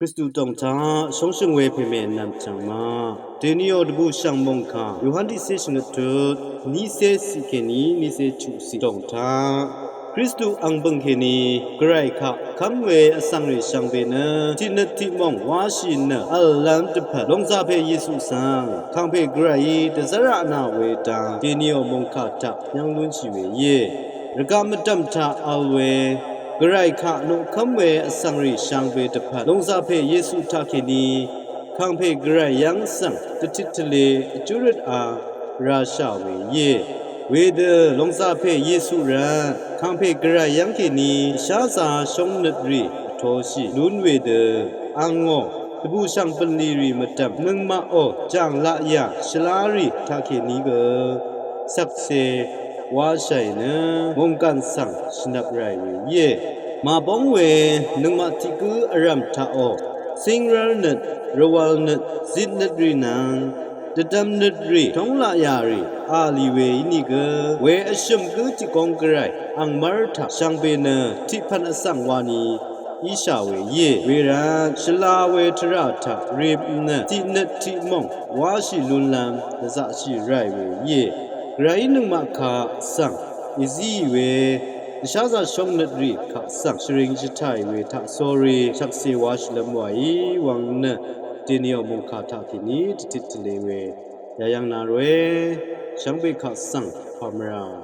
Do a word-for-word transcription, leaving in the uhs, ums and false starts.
Kristu tòng taq shóngshø̀ng we pèmè nv̀m chv̀ng ma. Dèní ò dvbù shv̀ng mòngkà Yohan tiqcé shvngøt tut, nícé ciq kèní nícé chuqciq tòng taq, Kristu ang bø̀ng kèní Gvray kaq kv́m we vsvng rì shvngbe nø tiqnøt tiqmòng wáshì nø v̀llv́m dvpvt lòngzàpè Yesu svng kàngpè Gvrayí dvzv́rà nà we dang dèní ò mòngkà taq yv́ng lúnshì we íe. Rvgaq mvdv̀m taq vl we Gvray kaq noqkv́m we vsvng rì shvngbe dvpvt lòngzàpè Yesu taqkèní kàngpè Gvray yv́ng svng dvtit tvlē vjúrøt a rashà we íe. Wedø lòngzàpè Yesu rvt kàngpè Gvray yv́ng kèní dvsházā shóngnøt rì vtoshì lún wedø, angò dvbù shv̀ng bv̀nlì rì mvdv̀m nøngmaqò jàng laqyà shvlá rì taqkèní gø shvkse wáshàì nø mònggàn svng shvnvp ràì we íe. Màbóng we nøngmaq tiq gǿ vrv̀m taqò, cíngrv́lnøt, rvwv̄lnøt, zitnøt rì nvng dvdvmnøt rì tóng laqyà rì a lì we ínìgø, we vshø̀m gǿ tiq góng Gvray ang mv́r taq shvngbe nø tiqpv̀n vsvng wani íshà we íe. Wervt shvla we tvrà taq rip nø tiqnøt tiqmòng wáshì lúnlv́m dvzaqshì ràì we íe. Gvrayí nøngmaq kaq svng èzíì we dvsházā shóngnøt rì kaq svng shvring shvtàì we taqsórí shvkse wáshìlv́m wàí wvng nø dèní ò mòngkà taqkèní dvtit tvlē we yayv́ng na ròe. Shvngbe kaq svng pàmvrà